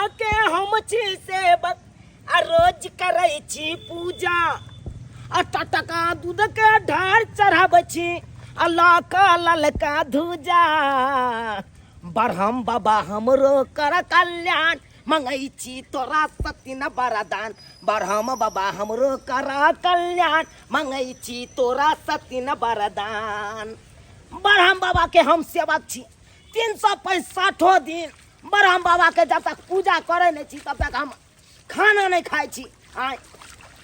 बाबा के हम छी सेवक आ रोज करै छी पूजा आ टटका दूध के ढार चढ़ाबै छी आ लऽ कऽ ललका धूजा। ब्रह्म बाबा हमरो कर कल्याण, मंगै छी तोरा सतीन वरदान। ब्रह्म बाबा हमरो कर कल्याण, मंगै छी तोरा सतीन वरदान। ब्रह्म बाबा के हम सेवक छी। 365 दिन ब्रह्म बाबा के जब तक पूजा करै नहि छी तब तक हम खाना नहि खाइ छी। आय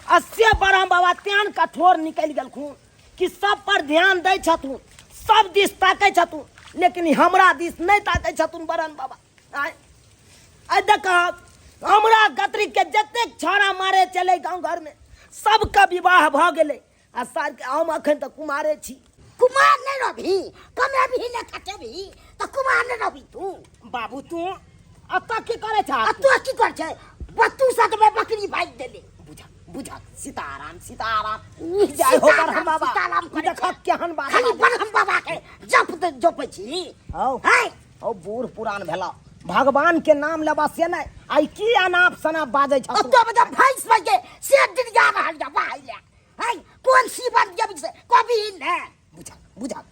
आ से ब्रह्म बाबा तेहन कठोर निकलि गेलखुन कि सब पर ध्यान दै छथुन, सब दिस ताकै छथुन, लेकिन हमरा दिस नहि ताकै छथुन ब्रह्म बाबा। आय आय देखब हमरा गतरी के जतेक छाड़ा मारे चले गाँव घर में सबके विवाह भऽ गेलै आ सार के हम अखन तक कुमारे छी। कुमार नहीं रहबी, कमेबी ने खटेबी तऽ कुमार नहीं रहबी तू। बाबू तू अतऽ की करै छह? आ तू की करै छै? बत्तू सटमे बकरी भागि गेलै। बुझा बुझा, सीताराम सीताराम। जय हो ब्रह्म बाबा। सीताराम करै देखऽ केहन बात खाली बाजै। ब्रह्म बाबा के जप जपै छी। हौ। हैं? हौ, बूढ़ पुरान भेला, भगवान के नाम लेबा से नहि, आइ की अनाप शनाप बाजै छह तू? तो जब भैंस भाई के से दिन जा रहल जा बाहर ले। हैं? कोन सीवन जब से कभी ने? बुझा बुझा,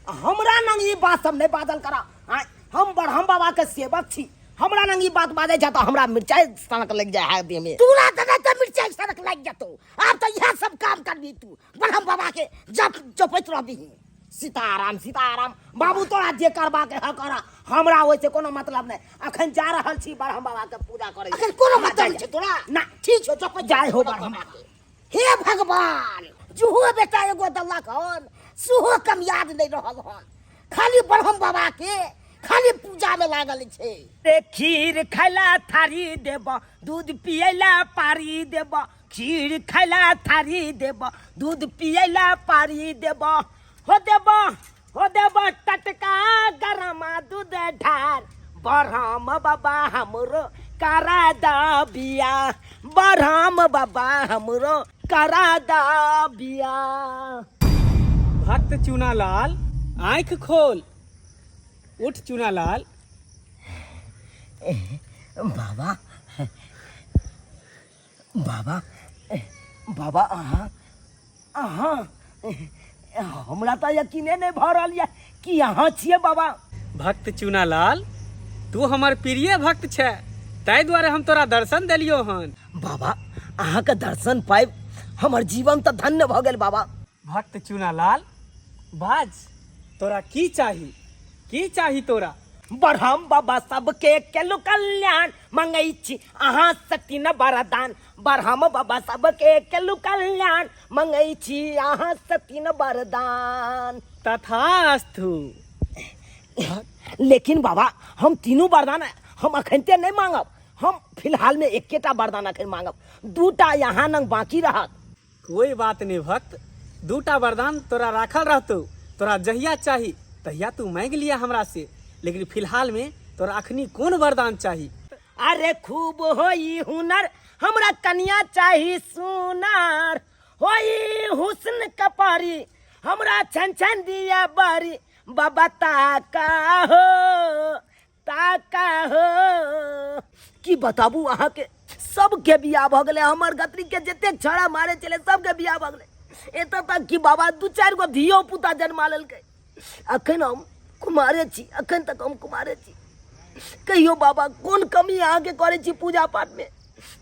हमरा नंग ई बात सब नहि बाजल करा। आँय, हम ब्रह्म बाबा के सेवक छी, हमरा नंग ई बात बाजै छ तऽ हमरा मिरचाइ सनक लागि जाइ है देह में। तोरा तऽ नहि तऽ मिरचाइ सनक लागि जेतौ। आब तऽ इएह सब काम करबी तू, ब्रह्म बाबा के जप जपैत रहबी। सीताराम सीताराम। बाबू तोरा जे करबाक है करा, हमरा ओहिसे कोनो मतलब नहि। अखन जा रहल छी ब्रह्म बाबा के पूजा करै। अखन कोनो मतलब नहि छै तोरा? ना। ठीक छौ, जपैत जाय हो ब्रह्म बाबा। हे भगवान, जुहो बेटा एगो देलक हन सेहो कम याद नहि रहल हन, खाली ब्रह्म बाबा के खाली पूजा में लागल छै। रे खीर खैला थारी देब, दूध पियला पारी देब। खीर खैला थारी देब, दूध पियला पारी देब। हो देब, हो देब टटका गरमा दूध ढार। ब्रह्म बाबा हमरो करा दा बिया, ब्रह्म बाबा हमरो करा दा बिया। भक्त चुनालाल, आँखि खोल, उठ चुनालाल। बाबा, बाबा, बाबा, अहाँ अहाँ हमरा तऽ यकीने नहि भऽ रहल यऽ कि अहाँ छियै बाबा। भक्त चुनालाल, तू हमर प्रिय भक्त छै, ताहि दुआरे हम तोरा दर्शन देलियो हन। बाबा, अहाँके दर्शन पाबि हमर जीवन तऽ धन्य भऽ गेल बाबा। भक्त चुनालाल, बाज, तोरा की चाही, की चाही तोरा? ब्रह्म बाबा सबके केलु कल्याण, मंगै छी अहाँ शक्ति न वरदान। ब्रह्म बाबा सबके केलु कल्याण, मंगै छी अहाँ शक्ति न वरदान। तथास्तु। लेकिन बाबा, हम तीनू वरदान हम अखनते नहीं मांगब, हम फिलहाल में एकेटा वरदान अखन मांगब, दूटा यहाँ नंग बाकी रहत। कोई बात नहीं भक्त, दूटा वरदान तोरा राखल रहतौ, तोरा जहिया चाही तहिया तू मांगि लिया हमरा से, लेकिन फिलहाल में तोरा अखनी कोन वरदान चाही? अरे खूब होई हुनर, हमरा कनिया चाही सुनार। होई हुस्न कपारी, हमरा छन छन दिया बारी। बाबा ताका हो, ताका हो। की बताबू अहाँके, सबके बियाह भऽ गेलै, हमर गतरी के जतेक छड़ा मारे छलै सबके बियाह भऽ गेलै। एतऽ तक कि बाबा 2-4 गो धियो पुता जन्मा लेलकै। अखन हम कुमारे छी, अखन तक हम कुमारे छी। कहियो बाबा कोन कमी अहाँके करै छी पूजा पाठमे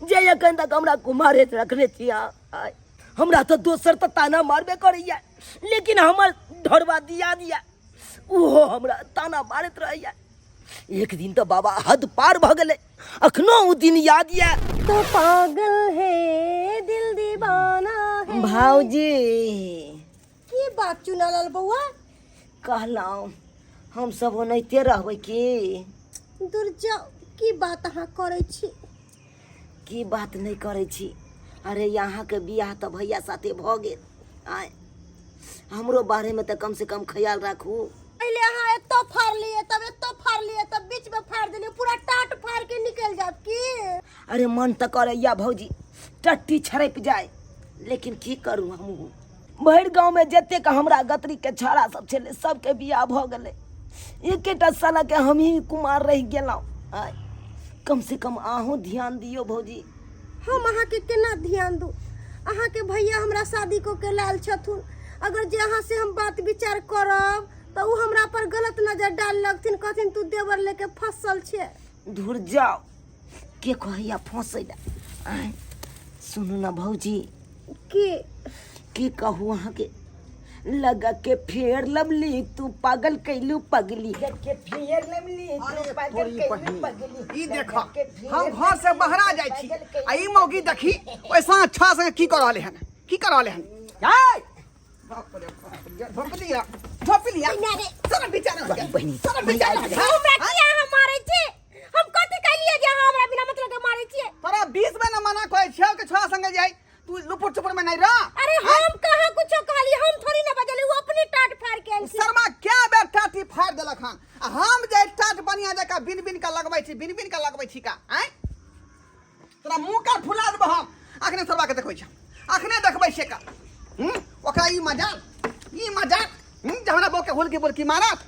जे अखन तक हमरा कुमारे रखने छी अहाँ? आय, हमरा तऽ दोसर तऽ ताना मारबे करैया, लेकिन हमर ढोरबा दिया दिया ओहो हमरा ताना मारैत रहैया। एक दिन तऽ बाबा हद पार भऽ गेलै, अखनो ओ दिन याद यऽ। तो पागल है दिल दीवाना है। भाउजी। की बात चुनालाल बौआ? कहलहुँ हम सब ओनाहिते रहबै की? दूर जाओ, की बात अहाँ करै छी? की बात नहि करै छी? अरे अहाँके बियाह तऽ भैया साथे भऽ गेल, आँय हमरो बारेमे तऽ कमसँ कम ख्याल राखू। पहिले अहाँ एतऽ फाड़लियै, तब एतऽ फाड़लियै, तब बीच में फाड़ देलियै, पूरा टाट फाड़ के निकलि जायब की? अरे मन तऽ करैया भौजी टट्टी छड़पि जाय, लेकिन की करू, हमहूँ भरि गाँवमे जतेक हमरा गतरीके छाड़ा सब छलै सबके बियाह भऽ गेलै, एकेटा सालाके हमही कुमार रहि गेलहुँ। आँय कम से कम अहूँ ध्यान दियौ भौजी। हम अहाँके केना ध्यान दू? अहाँके भैया हमरा शादी कऽ के लायल छथुन, अगर जे अहाँ से हम बात विचार करब तऽ ओ हमरा पर गलत नजर डाल लगथिन, कहथिन तू देवर लेके फसल छे। धुर जाओ, के कहैया फंसै ला? आँय, सुनू ना भौजी। की? की कहू अहाँके, लगा के फेर लवली तू पागल कैलू पगली, लगा के फेर लवली तू अरे पागल तोरी कैलू बहिन, पगली, ई देख, लगा के फेर हम घर से लवली, बहरा जाइ छी पागल कैलू आ ई मौगी देखी ओइसा अच्छा से की कर रहले हन, की कर रहले हन। जाय बाप रे बाप, झोप लिया, झोप लिया। सारा बेचारा हो गया, बहिनी, सारा बेचारा हो गया। हमरा किया अहाँ मारै छी? हम कथी कहलियै जे अहाँ हमरा बिना मतलब के मारै छियै? तोरा 20 में न मना कहै छियौ कि छोरा संगे जाय, तू लुपुर चुपुर में नहीं रह। अरे हम कहाँ कुछो कहली, हम थोड़ी ना बजली, वो अपने टाट फाड़ के आयल छी। शर्मा क्या बेर टाटी फाड़ देलक हन, आ हम जे टाट बनिया जका बिन बिन का लगबै छी, बिन बिन का लगबै छी का? आँय, तोरा मुंह का फुला देबो हम। अखने सरवा के देखबै छी, अखने देखबै छियै का। ओकरा ई मजाक, ई मजाक, जे हमरा बौके हुलकी बुलकी मारत।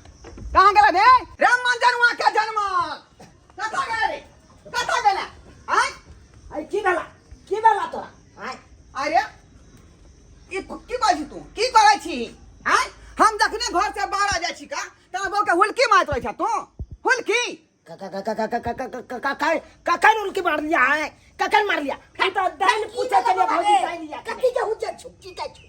कहाँ गेलै रे? रे मंजनुआ के जनमल कतऽ गेलै रे? कतऽ गेलै? आँय, अरे की भेला, की भेला तोरा? आँय, अरे ई की कहै छी तू, की करै छी? आँय, हम जखने घर से बाहर आ जाइ छी का तोरा बौके हुलकी मारैत रहै छ तू, हुलकी। कखन उनके मार लिया है? कखन मार लिया? तू तो दाल पूछे चलिए भौजी, दाल लिया। कथी के हुज्जत छौ? की कहै छौ?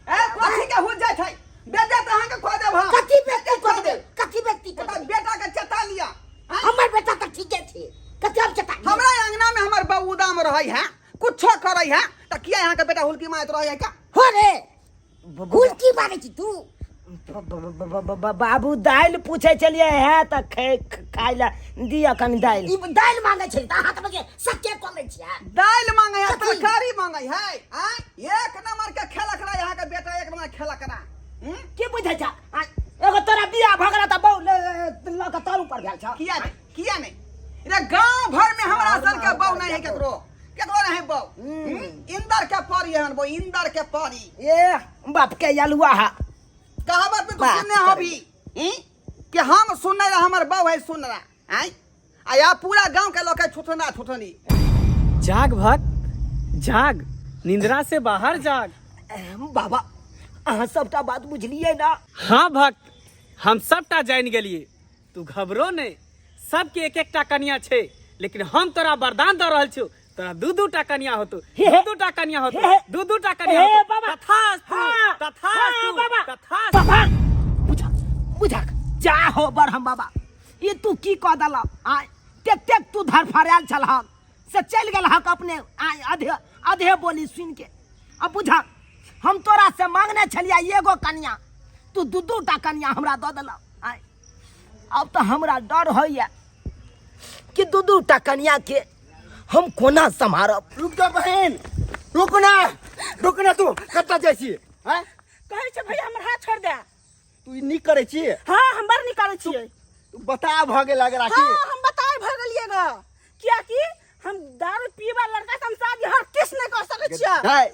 ए कथी के हुज्जत है? बेटा तऽ अहाँके खोआ देब हम। कथी व्यक्ति कऽ देब? कथी व्यक्ति कऽ ओकर देब? बेटा के चेता लिया। आँय? हमर बेटा तऽ ठीके छै, कथी हम चेता लिअ? हमरा अंगना में हमर बहू उदाम रहै है, कुछो करै है, तऽ किया अहाँके बेटा हुलकी मारैत रहै है का? हो रे, हुलकी मारै छी तू? बाबू दालि पूछे चलिए है तऽ खाय ला दिअ कनि दालि। ई दालि मांगै छै तऽ अहाँ तऽ बजे सच्चे कऽ लै छियै। दालि मांगै है, कथी? तरकारी मांगै है। आँय, एक नंबर के खेलक रहा अहाँके बेटा, एक नंबर खेलक रहा। की बुझै छ? आँय, एगो तोरा बियाह भऽ गेल तऽ बहु लऽ कऽ तर ऊपर भेल छ। किया नहि, किया नहि रे? गांव भर में हमरा सन के बहु नहीं है केकरो, केकरो नहीं बहु। इंदर के परी हन बहु, इंदर के परी। ए बाप के अलुआ हा। कहावत में तू बात सुनने हो भी कि हम सुनने रहा, हमर बहु है सुन रहा। आँय, आ पूरा गांव के लोग के छुटना छुटनी। जाग भक्त जाग, निंद्रा से बाहर जाग। बाबा अहाँ सबटा बात बुझलियै ना? हाँ भक्त, हम सबटा जानि गेलियै, तू घबरो नहीं, सबके एक एकटा कनिया छै, लेकिन हम तोरा वरदान दऽ रहल छियौ, तोरा दू दू टा कनिया होतौ, दू दू टा कनिया होतौ, दू दू टा कनिया हे होतौ। बाबा। तथास्तु, हाँ, तथास्तु, हाँ, बाबा। तथास्तु। बाबा बुझा बुझा जा हो बरहम बाबा, ई तू की कऽ देलह? आय टेक टेक तू धरफड़ायल छलहक से चलि गेल हक अपने। आय अधे अधे बोली सुनि के। अब बुझा, हम तोरा से मांगने छलियै एगो कनिया, तू दू दू टा कनिया हमरा दऽ देलह। आय अब तऽ हमरा डर होइए कि दू दू टा कनिया के हम कोना सम्हारब। रुक जा बहन, रुक ना, रुक ना, तू कतऽ जाइ छी? आँय? कहै छै भैया हमर हाथ छोड़ दे। तू ई नीक करै छी? हाँ, हम बड़ नीक करै छियै। तू बता भऽ गेल अगर आखिर। हाँ, हम बताए भऽ गेलियै ग, कियाकि हम दारू पीबा लड़का से हम शादी हर किस नहीं कर सकै छियै। नहीं,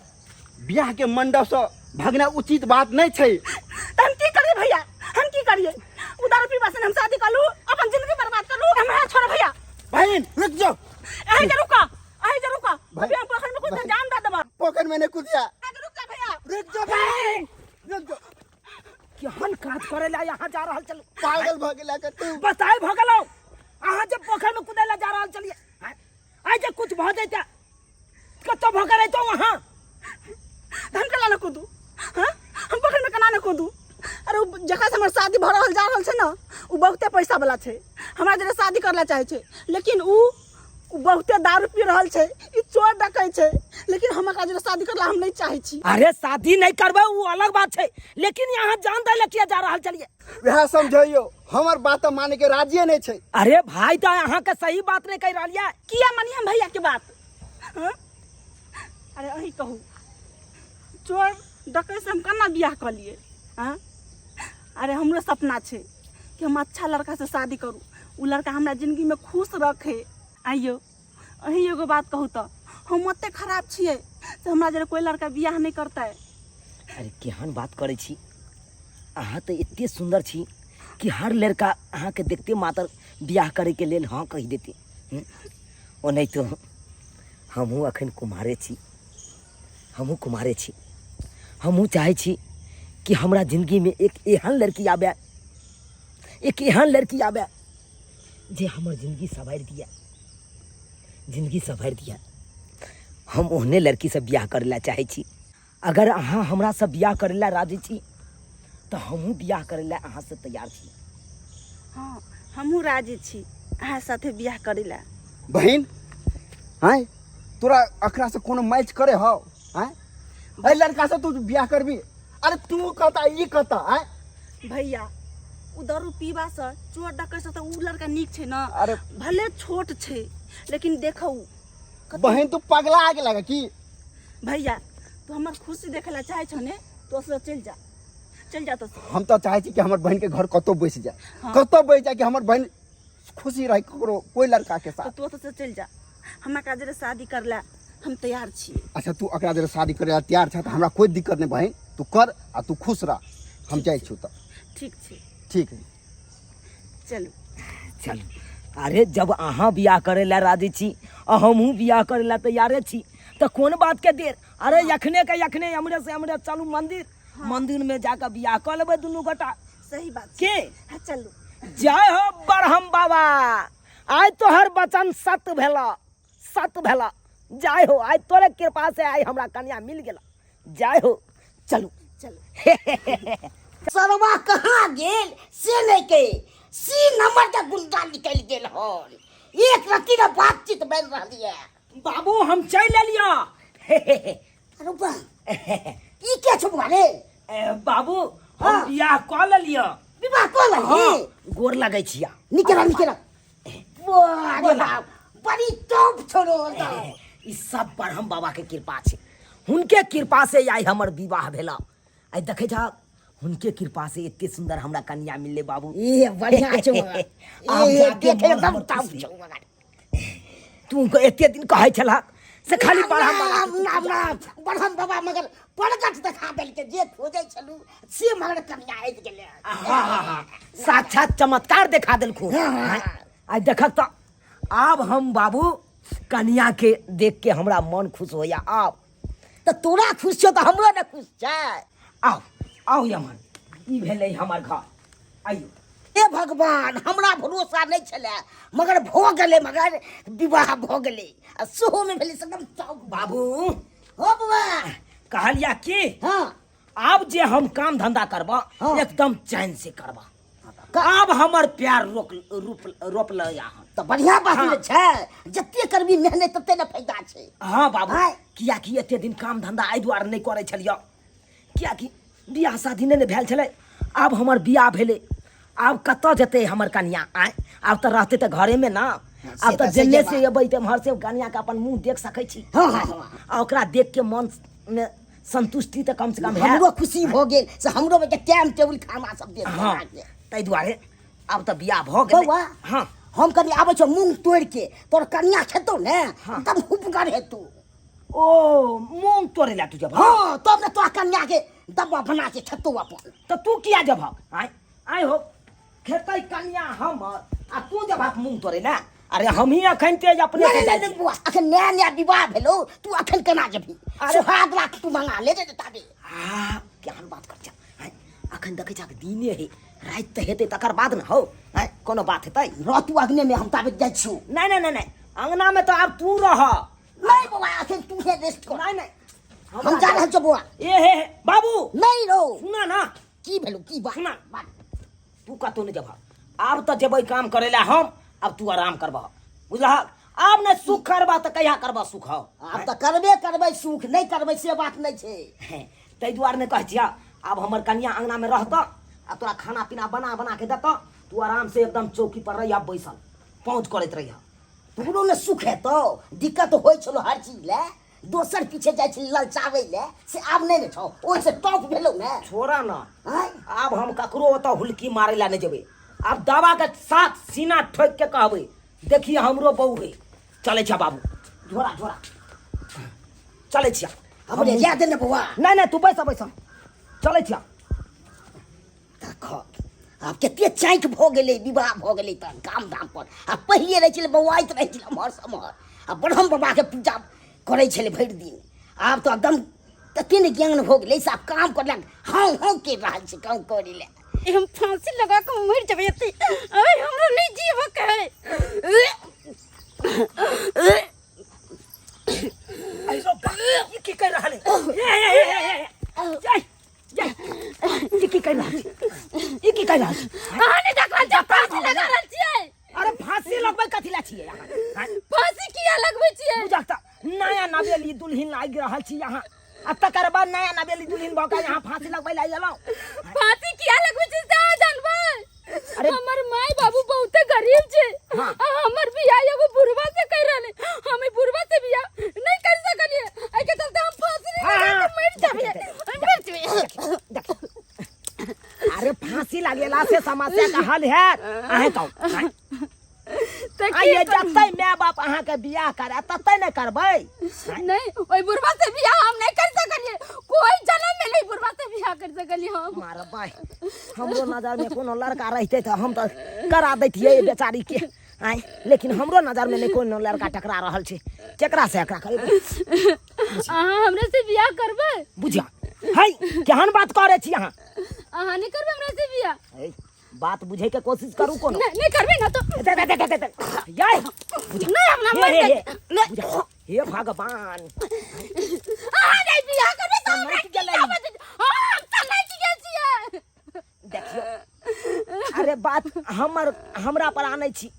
बियाह के मंडप से भगना उचित बात नहीं छै। त हम की करियै भैया, हम की करियै? उ दारू पीबा से हम शादी करलू, अपन जिंदगी बर्बाद करलू। हमरा छोड़ भैया। बहन रुक जाओ। अहीं जे रुका, अहीं जे रुका। भाई, अभी हम पोखर में कूद के जान दे देबा। पोखर में नहीं कूदिया। अहीं जे रुक जा भैया। रुक जाओ बहन, रुक जाओ। केहन काज करे ला यहाँ जा रहल चलू? पागल भऽ गेला के तू? बताए भऽ गेलौ अहाँ जे पोखर में कूदै ला जा रहल चलिए। आइ जे कुछ भऽ जैते कतौ भऽ गेल रहितौ अहाँ? त हम केना ने कूदू? हाँ, हम पोखर में केना ने कूदू? अरे उ जकरा से हमर शादी भऽ रहल जा रहल छै ने, उ बहुते पैसा वाला छै, हमरा जरे शादी करला चाहै छै, लेकिन उ बहुते दारू पी रहल छै, ई चोर डकै छै, लेकिन हम एकरा जरे शादी करला हम नहीं चाहै छी। अरे शादी नहीं करबै उ अलग बात छै, लेकिन यहाँ जान दै लए किया जा रहल चलिए? वएह समझैयो, हमर बात तऽ माने के राजिए नहीं छै। अरे भाई तऽ अहाँ के सही बात नहीं कहि रहल ये। किया मानी हम भैया के बात? हाँ? अरे अहीं कहू, चोर डकै से हम केना बियाह कऽ लिए? हाँ? अरे हमरो सपना छै कि हम अच्छा लड़का से शादी करू, उ लड़का हमरा जिंदगी में खुश रखे। आइयो अहीं एगो बात कहू तऽ, हम ओते खराब छियै से हमरा जरे कोई लड़का बियाह नहीं करतै? अरे केहन बात करै छी अहाँ, तऽ एते सुन्दर छी कि हर लड़का अहाँके देखते मात्र बियाह करैके लेल हाँ कहि देते। ओनाहितो हमहूँ अखन कुमारे छी, हमहूँ कुमारे छी। हमहूँ चाहै छी कि हमरा जिंदगीमे एक एहन लड़की आबय, एक एहन लड़की आबय जे हमर जिंदगी संवारि दिए, जिंदगी संवारि दिए। हम ओहने लड़कीसँ बियाह करै लए चाहै छी। अगर अहाँ हमरासँ बियाह करै लए राजी छी तऽ हमहूँ बियाह करै लए अहाँसँ तैयार छी। हँ, हमहूँ राजी छी अहाँ साथे बियाह करै लए। बहिन, आँय तोरा अकरा से कोनो मैच करे हौ? आँय एहि लड़का से तू बियाह करबी? अरे तू कहता ई कहता। आँय भैया, ओ दारू पीबासँ चोर डकैसँ तऽ ओ लड़का नीक छै ने। अरे भले छोट छै लेकिन देखौ। बहिन, तू पगला आगे लगा की? भैया, तू हमर खुशी देखे ला चाहे छौ ने, तो से चलि जा, चलि जा। तो हम तो चाहे छी कि हमर बहन के घर कतौ बसि जाए। हाँ। कतौ बसि जाए कि हमर बहन खुशी रहे ककरो कोई लड़का के तो साथ। तू ओतऽ से चलि जा, हमरा काजरे शादी कर ला हम तैयार छियै। अच्छा, तू अकरा जरे शादी करे ला तैयार छ तऽ हमरा कोई दिक्कत नहीं बहन, तू कर आ तू खुश रह, हम जाइ छी तऽ। ठीक छै। ठीक है। चलू। चलू। अरे जब अहाँ बियाह करै लए राजी छी आ हमहूँ बियाह करै लए तैयारे छी तऽ कोन बात के देर? अरे अखने के अखने हमरे से हमरे चलू मंदिर। हाँ। मंदिर में जाकर बियाह कऽ लेबै दुनू गोटा। सही बात छै। के? हाँ, चलू। जय हो ब्रह्म बाबा, आइ तोहर वचन सत्य भेला, सत्य भेला। जय हो, आइ तोरे कृपा से आइ हमरा कन्या मिल गेला। जय हो, चलू। चलू। सरवा कहाँ गेल से नहीं के सी नंबर के गुंडा निकल गेल हन। एक रत्ती ने बातचीत बन रहली है। बाबू, हम चलि एलियो। अरे बा, ई के छुपवा रे? ए, बाबू, हम हाँ। बियाह कऽ लेलियो। विवाह कऽ लेली? हाँ, गोर लगै छिया। निकला निकला। वाह रे बाप, बड़ी टॉप छोड़ो एकदम। ई सब ब्रह्म बाबा के कृपा छै, हुनके कृपा से आइ हमर विवाह भेला। आइ देखै छह, हुनके कृपा से एते सुंदर हमरा कन्या मिलले बाबू। ए बढ़िया छौ। आब ए जाके देखे मन एकदम हमर टॉप खुश भेल। छौ। मगर तू एते दिन कहै छलहक से खाली ब्रह्म बाबा नाम नाम नाम ब्रह्म बाबा मगर प्रगट देखा देलकै, जे खोजै छलू से मगर कन्या आबि गेलै। हाँ हाँ हाँ, साक्षात चमत्कार देखा देलखुन। हाँ। आइ देखक तऽ आब हम बाबू कन्या के देख के हमरा मन खुश होइया। आब तऽ तोरा खुश छौ तऽ हमरो ने खुश छै। आउ आउ यमन, ई भेलै हमर घर, आइयो। हे भगवान, हमरा भरोसा नहि छलै मगर भऽ गेलै, मगर विवाह भऽ गेलै आ सेहोमे भेलै से एकदम चौक। बाबू। हो बौआ। कहलिया की? हाँ। आब जे हम काम धंधा करबा, हाँ। एकदम चैन से करबा। आब हमर प्यार रोक रूप रोप लया हन। तऽ बढ़िया बात हाँ। ने छै, जते करबी मेहनत तते ने फायदा छै। हाँ बाबू। आँय। कियाकि एते दिन काम धंधा एहि दुआरे नहि करै छलियै कियाकि बियाह शादी नहि ने भेल छलै। आब हमर बियाह भेलै, आब कतऽ जेतै हमर कनिया? आँय, आब तऽ रहतै तऽ घरेमे ने। आब से तऽ तऽ सहिए जेने से बात। एबै तेम्हर से कनियाके अपन मुँह देख सकै छी। हाँ, हाँ, हाँ। आ ओकरा देख के मन मे संतुष्टि तऽ कम से कम हैत। हमरो खुशी भऽ गेल से हमरो बेटा टाइम टेबुल खाना सब देत। हाँ, ताहि दुआरे आब तऽ बियाह भऽ गेलै। बौआ। हाँ। हम कनि आबै छौ मूँग तोड़ि के, तोर कनिया खेतौ ने एकदम हुपगर हेतौ। ओ मूँग तोड़ै लए तू जब? हाँ, तब ने तोरा कनिया के दब्बा बना के खेतौ अपन। तऽ तू किया जबहक? आँय आँय हो, खेतै कनिया हमर आ तू जबहक मूँग तोड़ै लए? अरे हमही अखन तेज अपने नहीं से नहीं जाइ नहीं छी। बौआ, अखन नया नया विवाह भेलो, तू अखन केना जेबही? अरे- सुहाग राख तू मंगा ले रे ताबे। आ केहन बात कर छह? आँय, अखन देखै छहक दिने हे, राति तऽ हेतै तकर बाद ने हौ। आँय, कोनो बात हेतै? रह तू अगने में, हम ताबे जाइ छियौ। नहि नहि नहि नहि, अंगना में तऽ आब तू रह। नहीं बौआ, अखन तू हे रेस्ट कर। नहीं नहीं, हम जा रहल छियौ बौआ। ए हे हे बाबू। नहीं रो। सुना ना। की भेलो, की बात? सुना, तू कतौ नहि जेबह। आब तऽ जेबै काम करै लए हम, आब तू आराम करबह, बुझलहक? आब नहि सुख करबह तऽ कहिया करबह सुख हौ? आब तऽ करबे करबै सुख, नहि करबै से बात नहि छै। ताहि दुआरे नहि कहै छियह, आब हमर कनिया अंगनामे रहतऽ आ तोरा खाना पीना बना बना के देतऽ, तू आराम से एकदम चौकी पर रहिह बैसल, पहुँच करैत रहिह। तोरो ने सुख हेतौ। दिक्कत होइ छलो हर चीज लए, दोसर पीछे जाइ छली ललचाबै लए, से आब नहि ने छौ, ओहिसँ टॉप भेलौ ने। छोड़ा ना। आँय? आब हम ककरो ओतऽ हुलकी मारै लए नहि जेबै। आब दवा के साथ सीना ठोकि के कहबै, देखिए हमरो बहू है। चलै छिया बाबू, झोरा झोरा, चलै छिया। हमरे जा दे ने बौआ। नहि नहि, तू बैस बैस, चलै छिया। देख, आब कते चाँकि भऽ गेलै विवाह भऽ गेलै तऽ काम धाम पर आ पहिले रहै छलै बौआइत रहै छलै एम्हर से एम्हर आ ब्रह्म बाबाके पूजा करै छलै भरि दिन आब तऽ एकदम तते ने ज्ञान भऽ गेलै से आब काम करलक हाँ हाँ करि रहल छै काम करै लए हम फांसी लगा के मर जेबै एते अरे हमरा नहीं जीवक है ऐसो बा, ई की कर रहल है ए, ए, ए, ए, ए, ए, जा ई की कर रहल छी ई की कर रहल छी अहाँ नहीं देख रहल छियै फांसी लगा रहल छियै अरे फांसी लगबै कथी ला छियै अहाँ आँय? फांसी किया लगबै छियै बुझक तऽ नया नवेली दुल्हन लागि रहल छी अहाँ आ तकर बाद नया नवेली दुल्हन भऽ कऽ यहाँ फांसी लगबै लए एलहुँ फांसी किया लगबै छियै से अहाँ जानबै अरे- हमर माय बाबू बहुते गरीब छै हाँ। आ हमर बियाह एगो बुढ़वा से कर रहले हम ई बुढ़वा से बियाह नहीं कर सकलिए एहि के चलते हम फांसी हाँ, लगा हाँ। के मर जाबे मर जाबे देख अरे फांसी लगेला से समस्या का हल है अहें कहू आँय? तऽ की आइए करू? जतै माय बाप अहाँके बियाह करे ततै ने करबै नहीं ओहि बुढ़वा से बियाह हम नहीं कर सकलिए कोई जन्म में नहीं बुढ़वा से बियाह कर सकलिए हम मारबै हमरो नजर में कोनो लड़का रहितै तऽ हम तऽ करा दैतियै बेचारी के आँय लेकिन हमरो नजर में नहि कोनो लड़का टकरा रहल छै केकरा से एकरा करेबै अहाँ हमरे से बियाह करबै बुझिया है केहन बात करै छी अहाँ अहाँ नहीं करबै हमरा से बियाह है बात बुझे के कोशिश करू कोनो नहीं नहीं करबै ना तो दे दे दे दे दे याय नहीं हमरा हे मर हे हे जाए नहीं बुझा हे भगवान अहाँ नहीं बियाह करबै तऽ हमरा सनकि गेलै। की आवाज हाँ हम सनकि गेल छियै देखियो अरे बात हमर हमरा पर आनै छी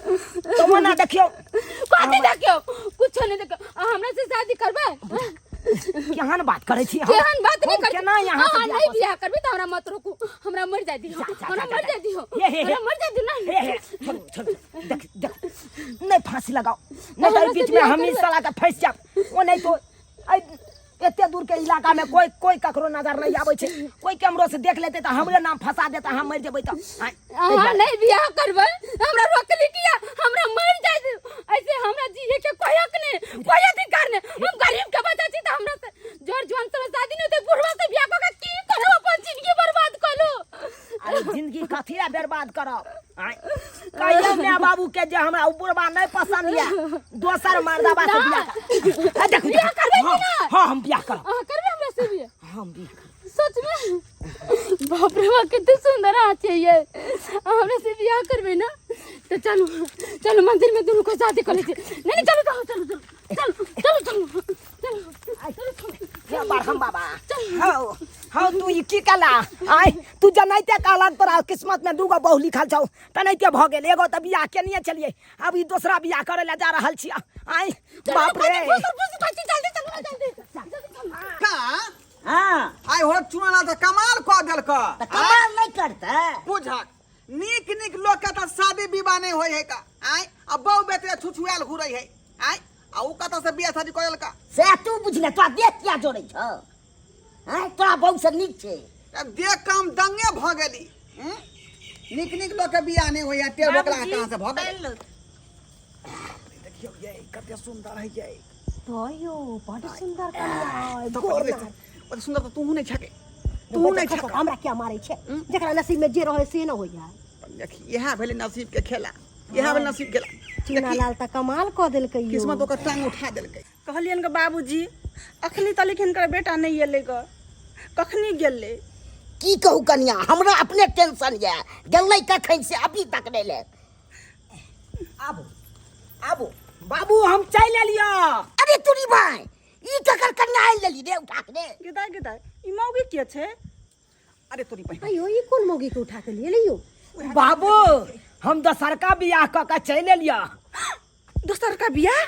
तो ओना देखियो कथी देखियो कुछो नहीं देखियो अहाँ हमरा से शादी करबै केहन बात करै छी हम? केहन बात नहीं हम करबै केना यहाँ से अहाँ बियाह नहीं कऽ बियाह करबै तऽ हमरा मत रोकू हमरा मर जाय दियो जा, जा, हमरा जा, मर जा। जाय दियो हे, हे, हे। हमरा मर जाय दियो हे ना हे छोड़ू छोड़ू देख देख नहीं फांसी लगाओ नहीं तो हमरा से बीच में बियाह हम ही करबै। साला के फंस जाब ओ नहीं तो ऐ एते दूर के इलाका में कोई कोई ककरो नजर नहीं आबै छै कोई केमरो से देख लेते तऽ हमरे नाम फंसा देता हम मरि जेबै तऽ आँय, अहाँ नहीं बियाह करबै हमरा रोकली किया हमरा मर जाय दियो ऐसे हमरा जिए के कोई हक नहीं कोई अधिकार नहीं हम गरीब के बच्चा छी तऽ हमरा से जोर जुआन से शादी नहीं होते बुढ़वा से बियाह कऽ के की करू अपन जिंदगी बर्बाद कऽ लू अरे जिंदगी कथी ला बर्बाद करब आँय कहियो माय बाबू के जे हमरा उ बुढ़बा नहीं पसंद ये दोसर मर्दाबा से बियाह कर आ, देखू बियाह करबै कि हाँ, ना? हाँ हम बियाह करब अहाँ करबै हमरा से बियाह हम बियाह करब सच में बाप रे बाप कितने सुंदर अहाँ छियै अहाँ हमरा से बियाह करबै ना तो चलू चलू मंदिर में दुनू को शादी कर लै छी नहीं नहीं चलू चलू चलू चलू चलू चलू चलू चलू चलू हे बरहम बाबा हौ हौ तू ई की कला आय तू जनैते कहलक तोरा किस्मत में दूगो बहु लिखल छौ तनैते भऽ गेल एगो तऽ बियाह केनिये छलियै अब ई दोसरा बियाह करे लए जा रहल छी आय बाप रे का हाँ आइ हो चुनाना तऽ कमाल कऽ देलक तऽ कमाल नहि करतै बुझक नीक नीक लोक के तऽ शादी विवाह नहि होइ है का आय आ बहु बेटे छुछुआल घुरै है आय आ उ कतऽ से बियाह शादी कऽ देलका से तू बुझले तोरा देह किया जोड़ै छौ आँय तोरा बहु से नीक छै तब देख कऽ हम दंगे भऽ गेली हूँ? नीक नीक लोक के बियाह नहि होइया टेढ़ बोकला कहाँ से भऽ गेलै देखियौ ये कते सुंदर है ये तैयो बड सुंदर कनिया है तो गोर पहिले नार। बड़ सुंदर तऽ तूहू नहि छके तूहू नहि छके हमरा क्या मारे छै जकरा नसीब में जे रहे से न होइया देखी इएह भेलै नसीब के खेला इएह भेलै नसीब के खेला चूना लाल तऽ कमाल कऽ देलकै यौ किस्मत ओकर टांग उठा देलकै कहलियनि गे बाबूजी अखनी तलिक हिनकर बेटा नहि एलै ग कखनी गेलै की कहू कनिया हमरा अपने टेंशन यऽ गेलै कखन से अभी तक नहि ले आबू आबू बाबू हम चलि एलियो अरे तुरी भाई ई ककर कनिया आनि लेली रे उठा के रे गेदाय गेदाय ई मौगी के छै अरे तोरी बहिन अयो ई कोन मौगी के उठा के लिए लियो बाबू हम दोसरका बियाह कऽ के चलि एलियो दोसर का बियाह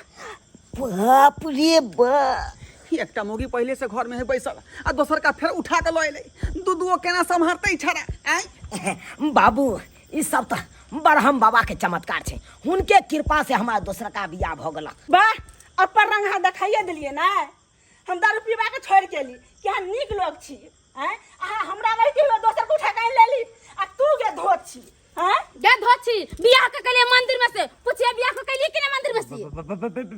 बाप रे बाप एकटा मौगी पहिले से घर में है बैसल आ दोसर का फेर उठा के लऽ एलै दू दूओ केना सम्हारतै छड़ा आँय बाबू ई सब तऽ बरहम बाबा के चमत्कार छै हुनके कृपा से हमारा दोसरका बियाह भऽ गेल वाह अपन रंग अहाँ देखाइए देलियै ने हम दारू पीबा के छोड़ि गेली कि अहाँ नीक लोग छी आँय अहाँ हमरा रहिते हुए दोसर के उठा के आनि लेली आ तू गे धोत छी आँय गे धोत छी बियाह के कलिए मंदिर में से पूछिए बियाह के कलिए कि ना मंदिर में से बे बे बे बे बे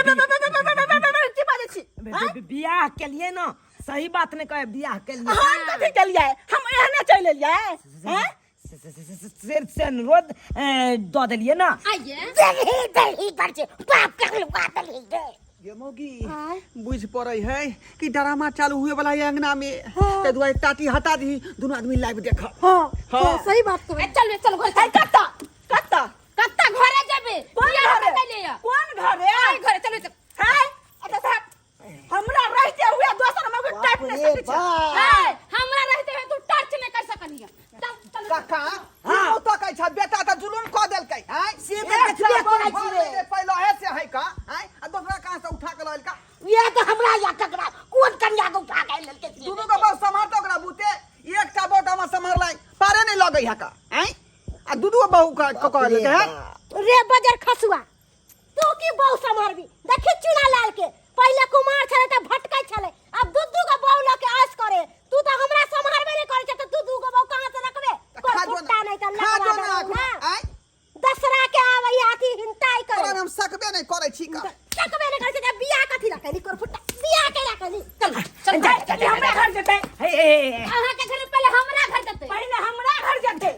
बे बे बे बे की बाजै छी आँय बियाह के लिए ना सही बात नहीं कहे बियाह के लिए हम कथी केलियै हम एहने चलि एलियै आँय से से अनुरोध दऽ देलियै ना। आइए। दलही दलही पर छै बाप के लुका दलही रे। ये मौगी बुझ पड़ै है कि ड्रामा चालू हुए वाला है अंगना में, ताहि दुआरे टाटी हटा दी, दुनू आदमी लाइव देख। हाँ हाँ। हाँ, सही बात कहै। चल चल घर चल। कत्ता कत्ता कत्ता घरे जेबे? कोन बियाह घरे? कऽ लिअ। कोन घरे? आइ घरे चलू चल। है अच्छा साहब, हमरा रहते हुए दोसर मौगी टाइप नहीं सकै छै। है हमरा रहते हुए तू टच नहीं कर सकलिय। चल चल। काका, हाँ तो कहै छ बेटा त जुलुम क देलकै हैं। से तऽ देखबे करै छी रे। पहले है से है का हैं, आ दोसरा कहां से उठा के लएल का? ये तऽ हमरा या ककरा कोन कन्या के उठा के लेलकै से? दुनू के बस सम्हारतो ओकरा बूते, एकटा बोट हम सम्हारलै पारे नहीं लगै है का हैं, आ दुनू बहू का क बाप रे लेलकै हैं। बाप। रे बजर खसुआ, तू की बहु सम्हारबी? देखी चुना लाल के पहिले कुमार छले त भटकै छले, अब दू दू गो बहु ल के ऐश करे। तू त हमरा सम्हारबे नहीं करे छ त दू दू गो बहु कहां से रखबे? त खा जो कुत्ता ना, नहीं त खा जो लकवा ना दबौ एखनो, ना। आँय? दसरा के आबै अथी हिंताई करे। तोरा हम सकबे नहीं करे छी का। सकबे नहीं करे छी त बियाह कथी ला कैली? करफुटा बियाह केला कैली? चल चल। जा, जा, जा, हमरा घर जेतै। हे हे हे। अहाँ के घर पहले हमरा घर जेतै। पहिले हमरा घर जेतै।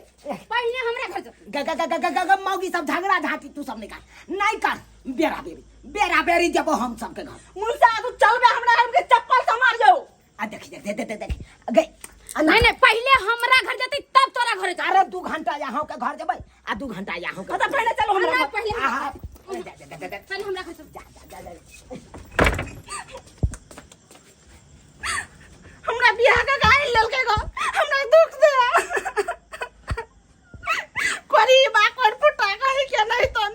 पहिले हमरा घर जेतै। ग ग ग ग ग ग मौगी सब झगड़ा झांटी तू सब निकाल नहीं कर, बेरा बेरी बेरा बेरी देबो हम सबके घर। मुंसा तू चलबे हमरा घर के चप्पल से मारियो। आ देख देख देख देख देख गई आ ना। नहीं नहीं, पहले हमरा घर जेतै तब तोरा घर जेतै। अरे 2 घंटा यहाँ के घर जेबै आ 2 घंटा यहाँ के। अच्छा पहिले चलो हमरा हमरा घर। पहिले आहा, जा, जा, जा, जा, जा। पहले हमरा घर चल। जा, जा, जा, जा। हमरा बियाह के गाड़ी लेलकै गो, हमरा दुख दे करी बा कर फुटा कही के नहीं तन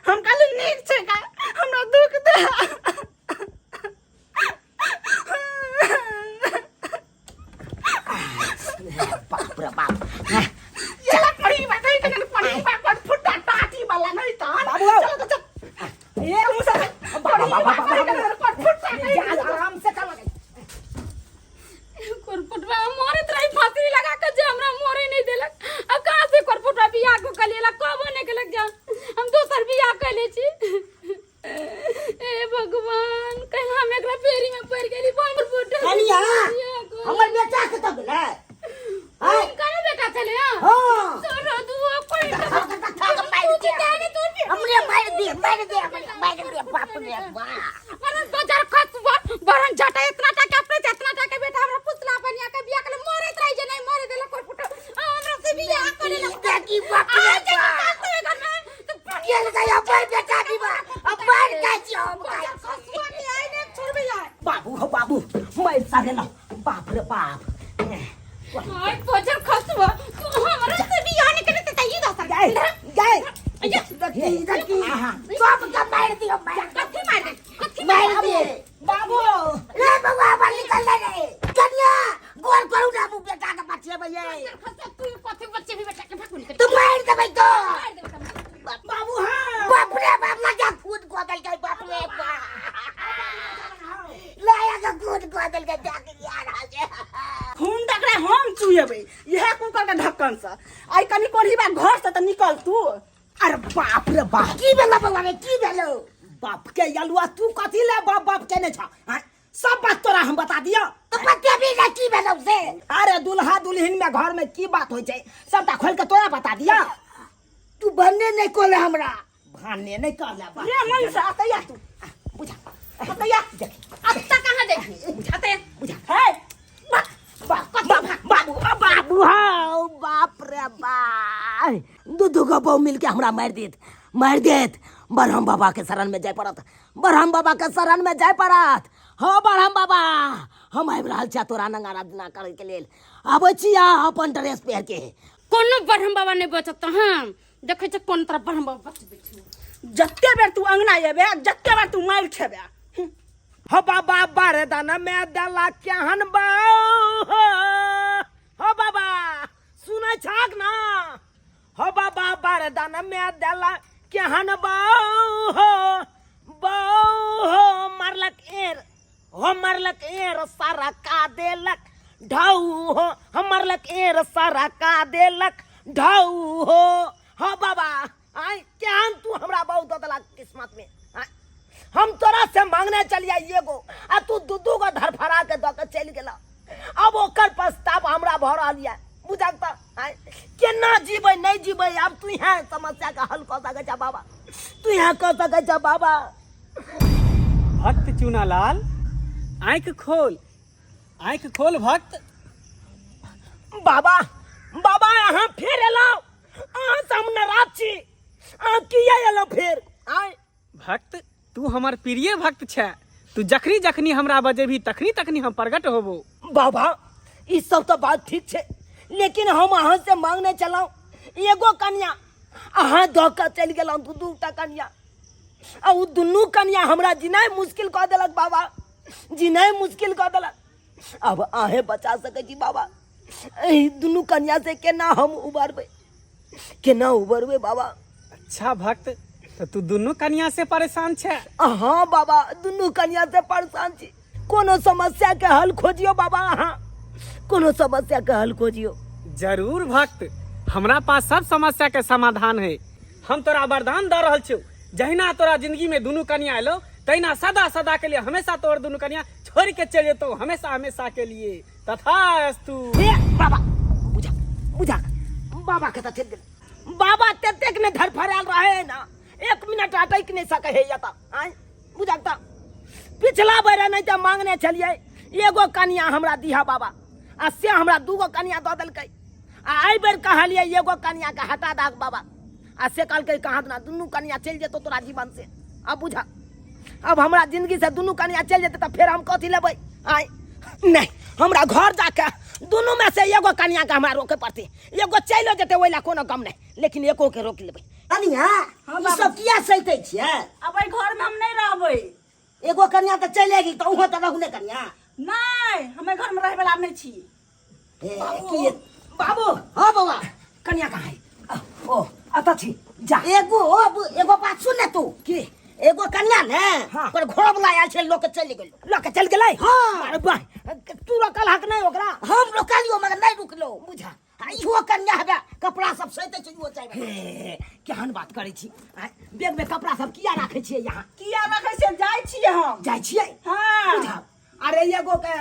हम कहली नीक छै का, हमरा दुख दे। बाप रे बाप। ये करी बा कही के नहीं, करी बा कर फुटा टाटी वाला नहीं तन। बाबू आओ। चलो तो चल। ए मुसा करी बा कही के नहीं, कर फुटा कही के जा, आराम से चलो। करपुटवा मरत रही फांसी लगा के, जे हमरा मरे नहीं देलक। अब कहाँ से करपुटवा बियाह को कलेला कबो नहीं केलक, जा हम दोसर बियाह कर ले छी। ए भगवान, कहीं हम एकरा फेरी में पड़ गेली बम फुटल। कनिया, हमर बेटा के तऽ गेलै। आय करे बेटा चले। हां हाँ। तोरा दुआ कोई मारि दे, हमरे मारि दे, मारि दे, हमरे मारि दे। बाप रे बाप। अरे बाजार खसुआ बरन झटा इतना टाका अपने इतना टाका बेटा हमरा पुतला बनिया के बियाह के मरत रही जे नहीं मरे देला करपुट हमरा से बियाह करे ला। देखी बाप रे बाप। घर में तो गेल गई अपन बेटा की बा अपन कहै छी हम कहै छी। खसुआ के आइ ने छोड़बे यार। बाबू हो बाबू, मैं सरे लो। बाप रे बाप। ओए बाजार खसुआ, तू हमरा से बियाह नहीं करे त ई दोसर गए गए। देखी देखी, सब के मारि दियौ, मारि कथी मार दे? कथी मारि दे? बाबू रे बउआ हमर निकल रे। कनिया गोर करू ना, हम बेटा के बचेबै ये। खसुआ तू कथी बच्चे भी बेटा के भागुन तू मारि देबै तो। मार दे बेटा। बाबू हाँ। बाप रे बाप, लगा खून कऽ देलकै। बाप रे बाप, लाया के खून कऽ देलकै। देख यार हजे। खून तकरा हम चुएबै इहे कुकर के ढक्कन से। आइ कनि कोढ़ी बा घर से त निकल तू। अरे बाप रे बाप। की भेलो बउआ रे, की भेलो? बाप के यलुआ, तू कथी ले बाप बाप केने छ? आँय, सब बात तोरा हम बता दियो। तो बतेबी ना की भेलो से? अरे दुल्हा दुल्हन में घर में की बात होइ छै सबटा खोल के तोरा बता दियो। तू भन्ने नहीं कहले हमरा। भाने नहीं कहले बाप। रे मनसा तैया तू बुझा तैया। देख अत्ता कहाँ देखी अते बुझा। हे बाप बाप बाबू बाबू हाँ बाप रे बाप, दू दू गो बहु मिलके हमरा मारि देत, मारि देत। ब्रह्म बाबा के शरण में जाय पड़त, ब्रह्म बाबा के शरण में जाय पड़त। हाँ ब्रह्म बाबा, हम आबि रहल छियै तोरा नंग आराधना करे के लेल। आबै छियै अपन ड्रेस पहिर के। कोनो ब्रह्म बाबा नहीं बचत। हम देखै छै कोन तरह ब्रह्म बाबा बचबै छै। जते बेर तू अंगना एबे जते बेर तू मारि खेबे। हो बाबा बरदान में देला केहन बहू हो। हो बाबा सुनै छाक ना? हो बाबा बरदान में देला केहन बहू हो, बहू हो मरलक एर हो, मरलक एर सारा का देलक ढाऊ हो, हम मरलक एर सारा का देलक ढाऊ हो। हो बाबा आय केहन तू हमरा बहू दऽ देलक किस्मत में? आय हम तोरा से मांगने चलिया एगो आ तू दू दू गो धरफड़ा के दऽ के चलि गेला। अब ओकर पछतावा हमरा भऽ रहल यऽ, बुझल तऽ? आय यहाँ कऽ सकै छ बाबा। भक्त चूनालाल, आँखि खोल, आँखि खोल भक्त। बाबा, बाबा अहाँ फेर एलहुँ, अहाँ से हम नाराज छी, अहाँ किया एलहुँ फेर? आय भक्त, तू हमर प्रिय भक्त छे, तू जखनी जखनी हमरा बजेबही तखनी तखनी हम प्रकट होबो। बाबा ई सब तो बात ठीक छै, लेकिन हम अहाँ से मांगने चलहुँ एगो कन्या, अहाँ दऽ कऽ चलि गेलहुँ दू दू टा कन्या, आ ओ दुनू कन्या हमरा जिनाइ मुश्किल कऽ देलक बाबा, जिनाइ मुश्किल कऽ देलक। अब अहें बचा सकै छी बाबा, एहि दुनू कन्या से केना हम उबरबै, केना उबरबै बाबा? अच्छा भक्त, तऽ तू दुनू कन्या से परेशान छे? हाँ बाबा, दुनू कन्या से परेशान छी। कोनो समस्या के हल खोजियो बाबा, अहाँ कोनो समस्या के हल खोजियो। जरूर भक्त, हमरा पास सब समस्या के समाधान है। हम तोरा वरदान दऽ रहल छियौ, जहिना तोरा जिंदगी में दुनू कन्या एलो तहिना सदा सदा के लिए हमेशा तोहर दुनू कन्या छोड़ के चलि जेतौ, हमेशा हमेशा के लिए। तथास्तु। हे बाबा, बुझा बुझा बाबा के तऽ चलि गेल बाबा, ततेक ने धड़फड़ायल रहे ना, एक मिनट अटकि नहि सकै है एतऽ। आँय बुझा तऽ पिछला बेर नहि तऽ मांगने छलियै एगो कन्या हमरा दिहा बाबा, आ से हमरा दूगो कन्या दऽ देलकै। आ एहि बेर कहलियै एगो कन्या के हटा दहक बाबा, आ से कहलकै कहाँ ना दुनू कन्या चलि जेतौ तोरा जीवन से। अब बुझा, अब हमरा जिंदगी से दुनू कन्या चलि जेतै तऽ फेर हम कथी लेबै? आँय नहि, हमरा घर जाके दुनू में से एगो कन्या के हमरा रोके पड़तै। एगो चलि जेतै ओहि लए कोनो गम नहि, लेकिन एको के रोकि लेबै। कनिया, ई सब किया सैतै छियै? अब एहि घर में हम नहि रहबै। एगो कन्या तऽ चलि गेल, तऽ उहो तऽ रहू ने कन्या। नहि, हम एहि घर में रहै वाला नहि छी। ए, की बाबू? हाँ बौआ। कन्या कहाँ है? ओ अतः छी जा। एगो एगो बात सुन ने तू। की? एगो कन्या ने हाँ। पर घोड़ा वाला आयल छै, लोक चलि गेल। लऽ के चलि गेलै? हाँ। अरे बाह, तू रोकल हक नहि ओकरा? हम रोकलियो मगर नहि रुकलो। बुझा। आ इहो कन्या हबे कपड़ा सब सैते छै, इहो चाहे। हे, केहन बात करै छी? आँय, बैग में कपड़ा सब किया राखै छियै यहाँ? किया रखै छियै? जाइ छियै हम। जाइ छियै? हाँ। बुझा। अरे एगो के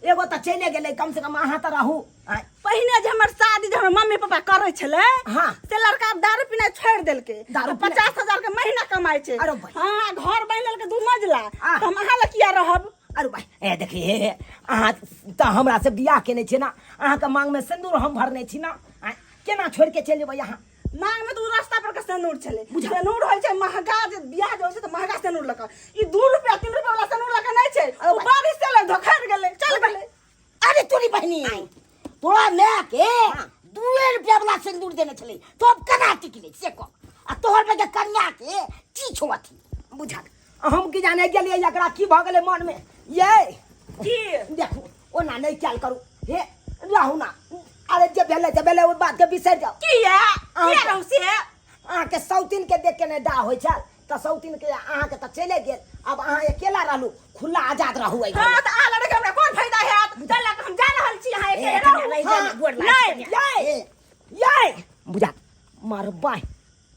एगो तऽ चलि गेलै, कम से कम अहाँ तऽ रहू। आँय। पहिने जे हमर शादी जे हमर मम्मी पापा करै छलै, हाँ। से लड़का आब दारू पीनाइ छोड़ि देलकै। दारू आ पीनाइ? 50,000 के महीना कमाइ छै। अरे भाई। हाँ, घर बनि लेलकै 2 मजला। आ। तऽ हम अहाँ लग किया रहब? अरे भाई, ए देखी, हे, हे, अहाँ तऽ हमरा से बियाह केने छियै ना, अहाँके मांग में सिन्दूर हम भरने छी ना, आँय, केना छोड़ि के चलि जेबै अहाँ? मांग में तऽ उ रास्ता पर के सिन्दूर छलै। सिन्दूर होइ छै महगा, जे बियाह जे होइ छै तऽ महगा सिन्दूर लऽ कऽ। ई 2 रुपया 3 रुपया वाला सिन्दूर लऽ कऽ नहि छै। अरे उ भाई। बारिश से लग धोखर गेलै, चल गेलै। अरे तोरी बहिनी, तोरा माय के 2 रुपया वाला सिन्दूर देने छलै, तो अब केना टिकलै से कह। आ तोहर बेटा कन्या के की छौ अथी? बुझा, हम की जाने गेलियै एकरा की भऽ गेलै मन में। ये की? देखू, ओना नहि कयल करू, हे रहू ना। अरे जे भेलै जे भेलै, ओहि बात के बिसरि जाउ। किया? अहाँ किया रहू से? अहाँके सौतीन के देख के नहि डाह होइ छल तऽ सौतीन के अहाँके तऽ चले गेल, अब अहाँ अकेला रहलू, खुला आजाद रहू एहि हाँ, घरमे। तऽ अहाँ लड़के हमरा कोन फायदा हैत? चल लऽ कऽ हम जा रहल छी, अहाँ ए, अकेले कन्या, रहू। रहि जा, हाँ, गोर लागै नहि, छी कन्या। ये, ए, ये, बुझा मारबै,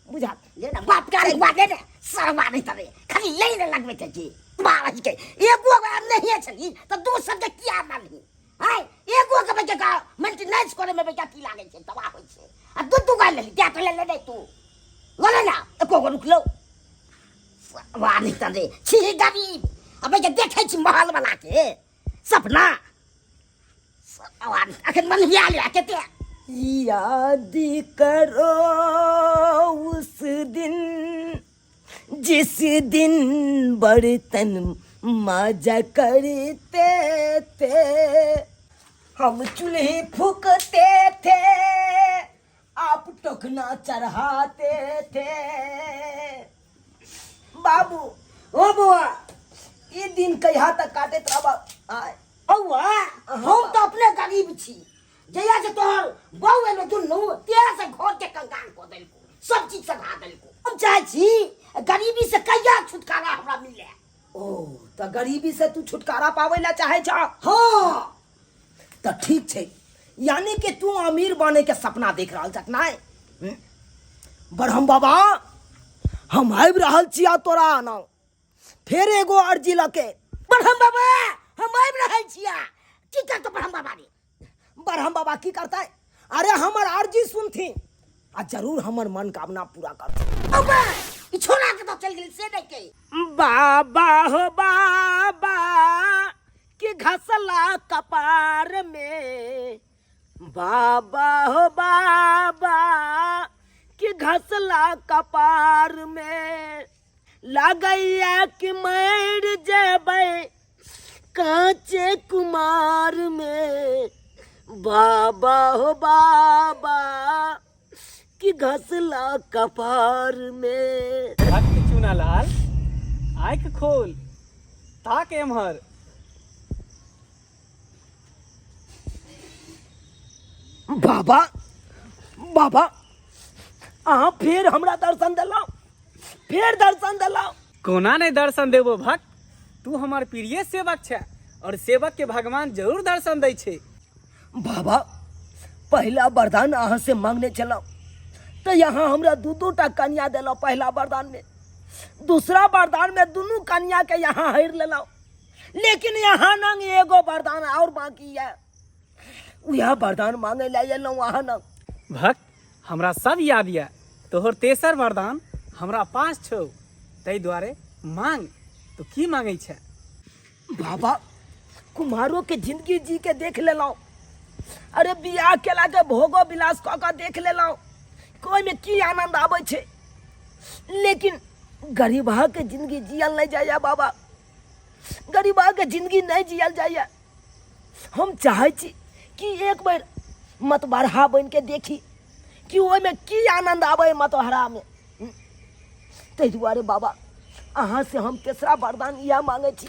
बुझा ले ना बाप का रे ले ना सरवा नहीं तबे खाली ले ने लगबे छै जी बारह के एगो अगर नहीं छली त दोसर के किया मानही? आय एगो के बेटा का मेंटेनेंस करे में बेटा की लागे छै, तबाह होय छै। आ दू दू गाल लेली क्या ले ले नहीं तू ले ना एको गो रुकलो सरवा नहीं तबे छी गरीब। आ बेटा देखै छी महल वाला के सपना, सरवा नहीं अखन मन हिया ले केते। याद करो उस दिन जिस दिन बर्तन मजा करते थे, हम चूल्हे फूकते थे, आप टोकना चढ़ाते थे। बाबू, ओ बौआ, ई दिन कहिया तक काटैत रहब? आय। बौआ, हम तऽ अपने गरीब छी, जहिया से तोहर बहू एलो दुनू तेहरा से घर के कंगाल कऽ देलको, सब चीज सधा देलको। हम चाहै छी गरीबी से कहिया छुटकारा हमरा मिले। ओ तऽ गरीबी से तू छुटकारा पाबै ला चाहै छह? हाँ। तऽ ठीक छै, यानी कि तू अमीर बने के सपना देख रहल छक नै? ब्रह्म बाबा, हम आबि रहल छी आ तोरा आना फेर एगो अर्जी लके। ब्रह्म बाबा, हम आबि रहल छिया। की करतौ ब्रह्म बाबा रे? ब्रह्म बाबा की करतै? अरे हमर अर्जी सुनथिन आ जरूर हमर मनोकामना पूरा करथिन। बाबा, ई छोड़ा के तो चल गेलै से नहि के। बाबा हो बाबा कि घसला कपार में, बाबा हो बाबा कि घसला कपार में, लागैया कि मर जेबै कांचे कुमार में, बाबा हो बाबा कि घसला कपार में। भक्त चूनालाल, आँखि खोल, ताक एम्हर। बाबा बाबा, अहाँ फेर हमरा दर्शन देलहुँ, फेर दर्शन देलहुँ। कोना नहि दर्शन देबो भक्त, तू हमर प्रिय सेवक छे और सेवक के भगवान जरूर दर्शन दै छै। बाबा, पहिला वरदान अहाँ से मांगने छलहुँ तऽ यहाँ हमरा दू दू टा कन्या देलहुँ पहिला वरदान में, दूसरा वरदान में दुनू कन्या के यहाँ हरि लेलहुँ, लेकिन यहाँ नंग एगो वरदान और बाकी है, वह वरदान मांगे ला एलहुँ अहाँ नंग। भक्त, हमरा सब याद यऽ, तोहर तेसर वरदान हमरा पास छौ, ताहि दुआरे मांग, तू की मांगै छे? बाबा, कुम्हारो के जिंदगी जी के देख लेलहुँ, अरे बियाह केला के भोगो विलास कऽ के देख लेलहुँ, कोइ में की आनंद आबै छै, लेकिन गरीबहा के जिंदगी जियल नहीं जाइए बाबा, गरीबहा के जिंदगी नहीं जियल जाइए। हम चाहै छी कि एक बेर मतबरहा बनि के देखी कि ओहिमे की आनंद आबै मतबरहा में। ताहि दुआरे बाबा अहाँ से हम तेसरा वरदान इएह मांगै छी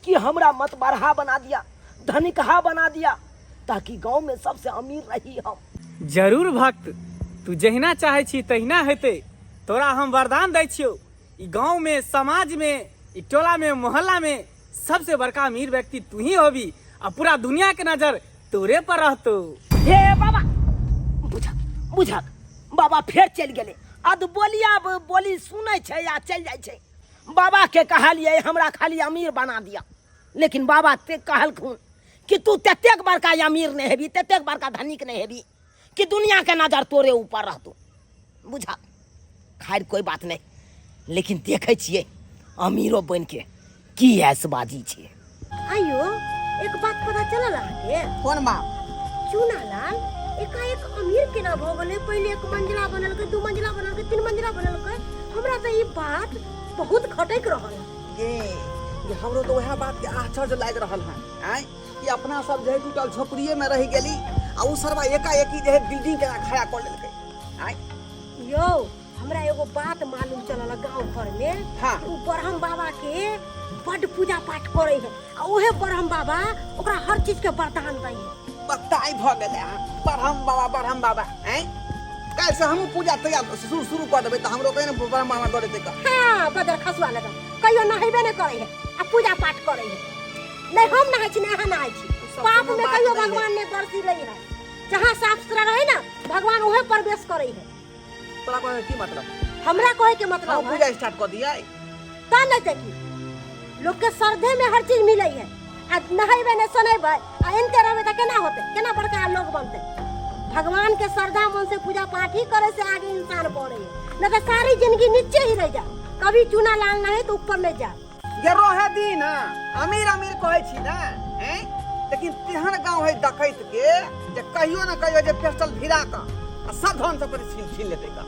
कि हमरा मतबरहा बना दिया, धनिकहा बना दिया, ताकि गाँव में सबसे अमीर रही हम। जरूर भक्त, तू जहिना चाहै छी तहिना हेतै। तोरा हम वरदान दै छियौ, ई गाँव में, समाज में, ई टोला में, मोहल्ला में सबसे बड़का अमीर व्यक्ति तू ही होबी आ पूरा दुनिया के नजर तोरे पर रहतो। हे बाबा, बुझा बुझा बाबा फेर चलि गेलै। अद बोलिया बोली सुनै छै आ चलि जाइ छै। बाबा के कहलियै हमरा खाली अमीर बना दिया, लेकिन बाबा ते कहलखुन कि तू ततेक बड़का अमीर नहि हेबी, ततेक बड़का धनिक नहि हेबी कि दुनिया के नजर तोरे ऊपर रहतो। बुझा, खैर कोई बात नहीं, लेकिन देखै छियै अमीरो बनि के की ऐसबाजी छै। आइयो एक बात पता चलल अहाँके? कोन बात? चूनालाल एकाएक अमीर केना भऽ गेलै? पहिले एक मंजिला बनलकै, दू मंजिला बनलकै, तीन मंजिला बनलकै। हमरा तऽ ई बात बहुत खटकि रहल है। गे, ये हमरो तऽ वएह बात के आश्चर्य लागि रहल है आँय कि अपना सब जे है टूटल झोपड़िए में रहि गेली आ उ सरवा एकाएकी जे है बिल्डिंग केना खड़ा कऽ लेलकै आँय। यौ हमरा एगो बात मालूम चलल गांव घर में। हाँ। कि उ ब्रह्म बाबा के बड पूजा पाठ करे है आ उहे ब्रह्म बाबा ओकरा हर चीज के वरदान दै है। बताई भ गेलै अहाँ ब्रह्म बाबा ब्रह्म बाबा आँय। काल्हि से हमहूँ पूजा तैयार शुरू शुरू कऽ देबै तऽ हमरो कहियो ने ब्रह्म बाबा दऽ देतै कऽ। हाँ बदर खसुआ लगा कहियो नहेबे नहि करे है आ पूजा पाठ करे है। नहीं हम नहाय छी नहीं अहाँ नहाय छी। सब पाप कोनो में बात कहियो नहि है। भगवान ने बरसी रही है। जहाँ साफ सुथरा रहे ना भगवान उहे प्रवेश करे है। तोरा कहै के की मतलब? हमरा कहे के मतलब हम है। पूजा स्टार्ट कऽ दियै। ता नहीं देखी लोग के श्रद्धे में हर चीज मिले है आ नहेबे नहीं सुनेबे आ एनते रहबे त केना होते, केना बड़का लोग बनते। भगवान के श्रद्धा मन से पूजा पाठ ही करे से आगे इंसान बढ़े है, नहीं तो सारी जिंदगी नीचे ही रह जा। कभी चूना लाल नहीं तो ऊपर नहीं जा। गे रहे दी ना अमीर अमीर कहै छी ना हैं, लेकिन तेहन गांव है डकैत के जे कहियो ना कहियो जे पेस्टल भिरा क आ सब धन सब छीन छीन लेतै का।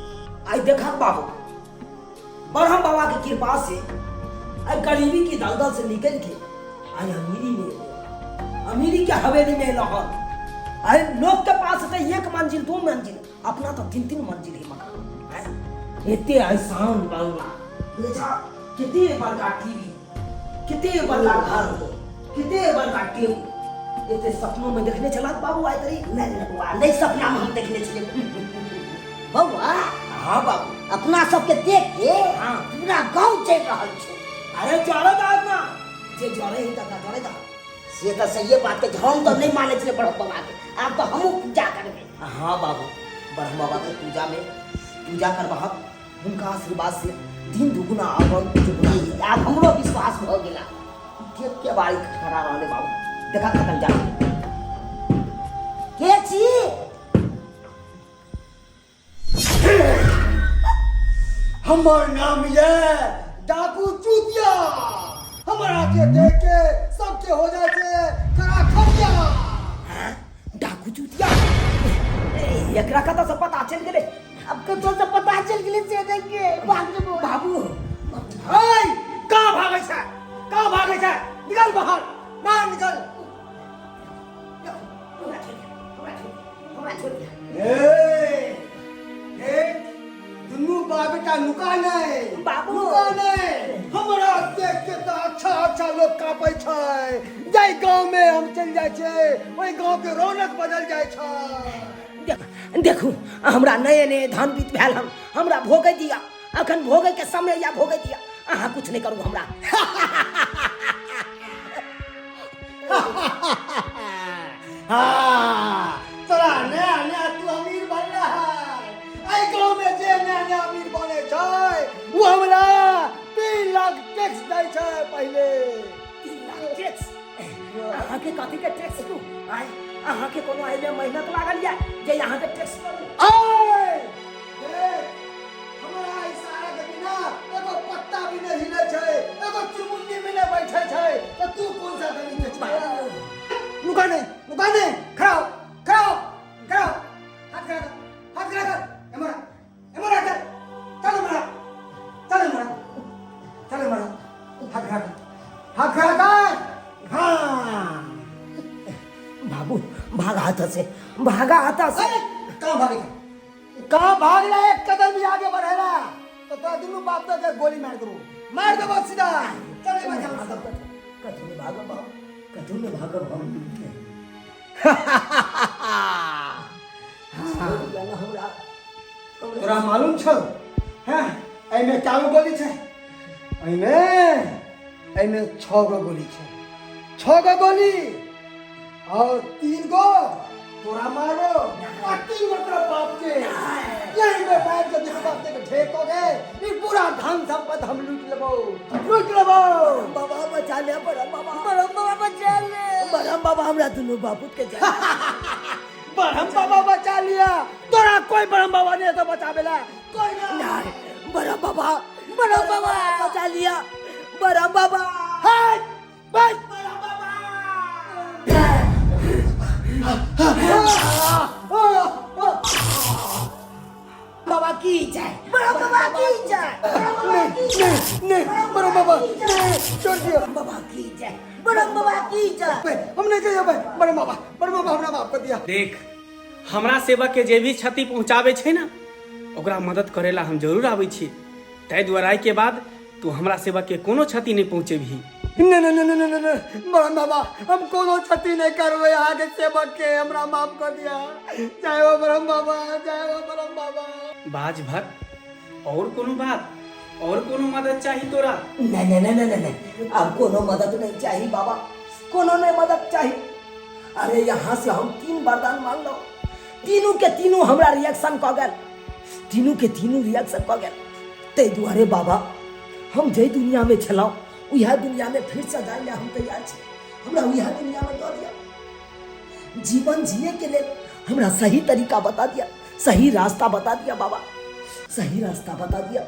आई देखा बाबू ब्रह्म बाबा के कृपा से आई गरीबी की दलदल से निकल के आई अमीरी में एलहुँ। अमीरी के हवेली में एलहुँ हन। आई लोग के पास तो एक मंजिल दो मंजिल, अपना तो तीन तीन मंजिल ही मकान है। एते आसान बंगला देखा, कितने बड़का टीवी, कितने बड़का घर, कितने बड़का टेबुल, एते सपनों में देखने चला बाबू आए तरी। नहीं नहीं बौआ, नहीं सपना में हम देखने छलियै बौआ। हाँ बाबू, अपना सबके देख के हाँ। पूरा गांव चलि रहल छै। अरे जड़े दा ना, जे जड़े ही तकरा जड़े दा। से तऽ सहिए बात कहै छै, हम तऽ नहि मानै छलियै ब्रह्म बाबा के, आब तऽ हमहूँ पूजा करबै। हाँ बाबू, ब्रह्म बाबा के पूजा में पूजा करबहक, हुनका आशीर्वाद से दिन दुगुना आब दुगुना। आब हमरो विश्वास भऽ गेला। के के बारी खड़ा रहले बाबू, देखा खतम जा के छी? हमर नाम ये डाकू चूतिया। हमरा के देख के सबके हो जाए छे खड़ा खटिया। डाकू चूतिया, एकरा कतऽ से पता चलि गेलै? अब कतऽ से पता चलि गेलै से देख के भाग जेबो। बाबू। हे, कहाँ भागै छै, कहाँ भागै छै? निकल बाहर, बाहर निकल। हमरा छोड़ दिया, हमरा छोड़ दिया, हमरा छोड़ दिया। ए, देख दुनू बाप बेटा नुका नहीं। बाबू। नुका नहीं। हमरा देख के तो अच्छा अच्छा लोग कांपै छै। जाहि गांव में हम चलि जाइ छियै ओहि गांव के रौनक बदल जाइ छै। देखू, हमरा नये नये धन बीत भेल हन, हमरा भोगै दिया, अखन भोगै के समय या भोगै दिया। अहाँ कुछ नहीं करू हमरा। हाँ, तोरा नया नया तू अमीर बनला है। एहि गांव में जे नया नया अमीर बने छै ओ हमरा 3 लाख टैक्स दै छै पहिले। 3 लाख टैक्स? अहाँके कथी के टैक्स दू? आय, अहाँके कोनो एहिमे मेहनत लागल या जे अहाँके टैक्स करू? आय देख, हमरा इशारा के बिना एगो पत्ता भी नहीं हिले छै, एगो चुमुन्नी भी नहीं बैठे छै, तो तू कौन सा गली के छै? नुका नहीं, नुका नहीं, खड़ा हो, खड़ा हो, खड़ा हो, हाथ खड़ा कर, हाथ खड़ा कर, एमरा, एमरा कर, चल एमरा, चल एमरा, चल एमरा, हाथ खड़ा कर, हाथ खड़ा कर, हाँ। बाबू, भागा हाथ से, भागा हाथ से। अरे, कहाँ भागेगा? कहाँ भाग रहा है? एक कदम भी आगे बढ़ेला तो तोरा दुनू बाप तो के गोली मार देबो, मार देबो सीधा। चले बचा। कथू नहीं भागब हम, कथू नहीं भागब हम। हमरा तोरा मालूम छौ हैं एहिमे कए गो गोली छै? एहिमे एहिमे 6 गो गोली छै, 6 गो गोली और 3 गो तोरा मारो और 3 गो तोरा बाप के। यही में बैठ के दुनू बाप के ढेर हो गए, ई पूरा धन संपत्ति हम लूट लेबो, लूट लेबो। बाबा बचा ले, बड़ा बाबा, बड़ा बाबा बचा ले, बड़ा बाबा हमरा दुनू बापूत के जा। ब्रह्म बाबा बचा लिया तोरा, कोई ब्रह्म बाबा नहीं तो बचावेला कोई ना। बड़ा बाबा, बड़ा बाबा बचा लिया, बड़ा बाबा। हाय बस बड़ा बाबा। बाबा की जय, बड़ा बाबा की जय, नहीं नहीं नहीं, बड़ा बाबा नहीं, छोड़ दिया। बाबा की जय, बड़ा बाबा की जय। हमने कहा भाई बड़ा बाबा, बड़ा बाबा हमरा माफ कर दिया। देख, हमरा सेवक के जे भी क्षति पहुंचावे छै ना, ओकरा मदद करेला हम जरूर आबै छी। ताहि दुआरे आइ के बाद तू हमरा सेवक के कोनो क्षति नहीं पहुंचेबही। नहीं नहीं नहीं नहीं नहीं, बड़ा बाबा हम कोनो क्षति नहीं करबै अहाँ के सेवक के, हमरा माफ कर दिया। जय हो ब्रह्म बाबा, जय हो ब्रह्म बाबा। बाज भक्त, और कोनो बात, और कोनो मदद चाही तोरा? नहीं नहीं नहीं नहीं नहीं, अब कोनो मदद नहीं चाहिए बाबा, कोनो नहीं मदद चाहिए। अरे यहाँ से हम 3 वरदान मांग लो, तीनों के तीनों हमरा रिएक्शन क गेल, तीनों के तीनों रिएक्शन क गेल। ताहि दुआरे बाबा हम जै दुनिया में छलहुँ उएह दुनिया में फिर से जाय ले हम तैयार छी। हमरा उएह दुनिया में दऽ दिअ, जीवन जिए के लेल हमरा सही तरीका बता दिया, सही रास्ता बता दिया बाबा, सही रास्ता बता दिया।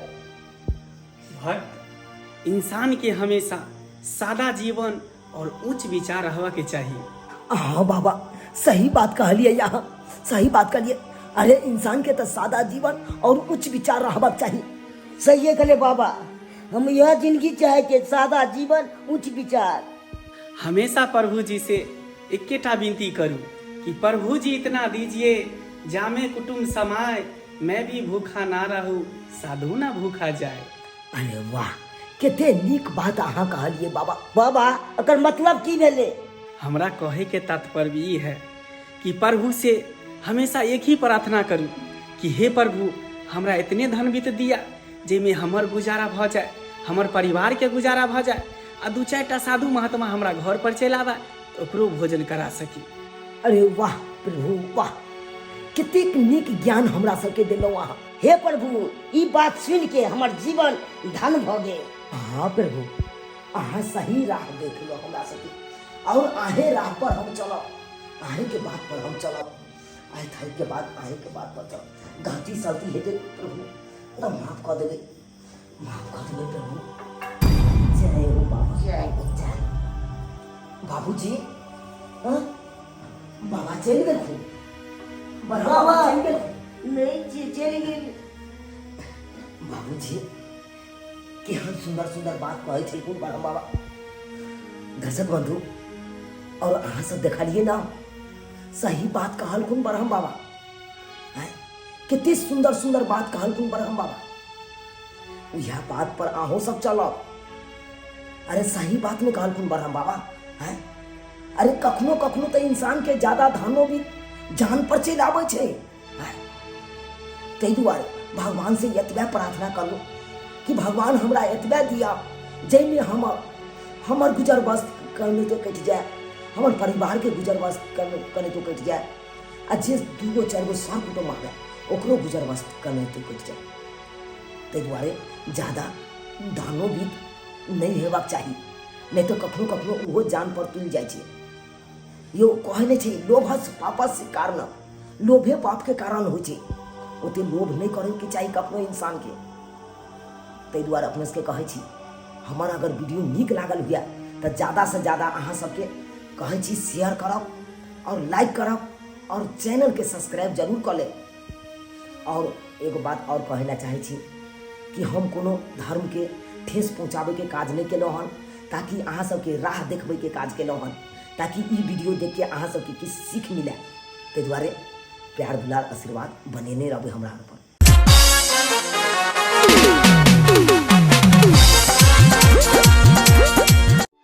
भक्त, इंसान के हमेशा सादा जीवन और उच्च विचार रहवा के चाहिए। हाँ बाबा, सही बात कहलिए, यहाँ सही बात कहलिए। अरे इंसान के तो सादा जीवन और उच्च विचार रहबाक चाहिए। सही कहले बाबा, हम यह जिंदगी चाहे के सादा जीवन उच्च विचार। हमेशा प्रभु जी से इक्केटा विनती करूं कि प्रभु जी इतना दीजिए जामे कुटुंब समाए, मैं भी भूखा ना रहूं, साधु ना भूखा जाए। अरे वाह, कते नीक बात अहाँ कहलिए बाबा। बाबा एकर मतलब की भेलै? हमरा कहे के तात्पर्य ई है कि प्रभु से हमेशा एक ही प्रार्थना करूं कि हे प्रभु हमरा इतने धन वित्त दिया जाहिमे हमर गुजारा भऽ जाए, हमर परिवार के गुजारा भऽ जाए, आ 2-4 टा साधु महात्मा हमरा घर पर चलि आबे तऽ ओकरो भोजन करा सकी। अरे वाह प्रभु वाह, कतेक नीक ज्ञान हमरा सबके देलहुँ अहाँ। हे प्रभु, ई बात सुनि के हमर जीवन धन भऽ गेल। हाँ प्रभु, अहाँ सही राह देखलहुँ हमरा सबके, और अहें राह पर हम चलब, अहें के बात पर हम चलब, आइ थाकि के बाद अहें के बात पर चलब। गलती सलती हेतै प्रभु तऽ माफ कऽ देबै। माफ कऽ देबै प्रभु। जय हो बाबा, जय हो, जय। बाबूजी, हाँ? बाबा चलि गेलखुन। बड़ा बाबा चलि गेलखुन। नहि जे चलि गेल। बाबूजी केहन सुंदर सुंदर बात कहै छलखुन बड़ा बाबा। दर्शक बंधु और अहाँ सब देखलिए ना, सही बात कहलखुन ब्रह्म बाबा। आँय, कते सुंदर सुंदर बात कहलखुन ब्रह्म बाबा। उएह बात पर अहूँ सब चलब। अरे सही बात में कहलखुन ब्रह्म बाबा। आँय, अरे कखनो कखनो तऽ इंसान के ज्यादा धनो भी जान पर चलि आबै छै। आँय, ताहि दुआरे भगवान से एतबे प्रार्थना करू कि भगवान हमरा एतबे दिया जाहिमे हमर गुजर बस कनितो कटि जाय, हमर परिवारके गुजर बस कनितो कटि जाय, आ जे दूगो चारि गो सर कुटुम्ब आबे ओकरो गुजर बस कनितो कटि जाय। ताहि दुआरे ज्यादा दानो भी नहि हेबाक चाही, नहि तऽ कखनो कखनो ओहो जान पर तुलि जाइ छै। यौ कहै नहि छै लोभस पापस कारण, लोभे पापके कारण होइ छै। ओते लोभ नहि करैके चाही कखनो इंसानके। ताहि दुआरे अपने सबके कहै छी, हमर अगर वीडियो नीक लागल हुए तऽ ज्यादासँ ज्यादा अहाँ सबके कहै छी शेयर करब और लाइक करब और चैनलके सब्सक्राइब जरूर कऽ लेब। और एगो बात और कहै लए चाहै छी कि हम कोनो धर्मके ठेस पहुँचाबैके काज नहि केलहुँ हन, ताकि अहाँ सबके राह देखबैके काज केलहुँ हन, ताकि ई वीडियो देखके अहाँ सबके किछु सीख मिले। ताहि दुआरे प्यार दुलार आशीर्वाद बनेने रहबै हमरा पर।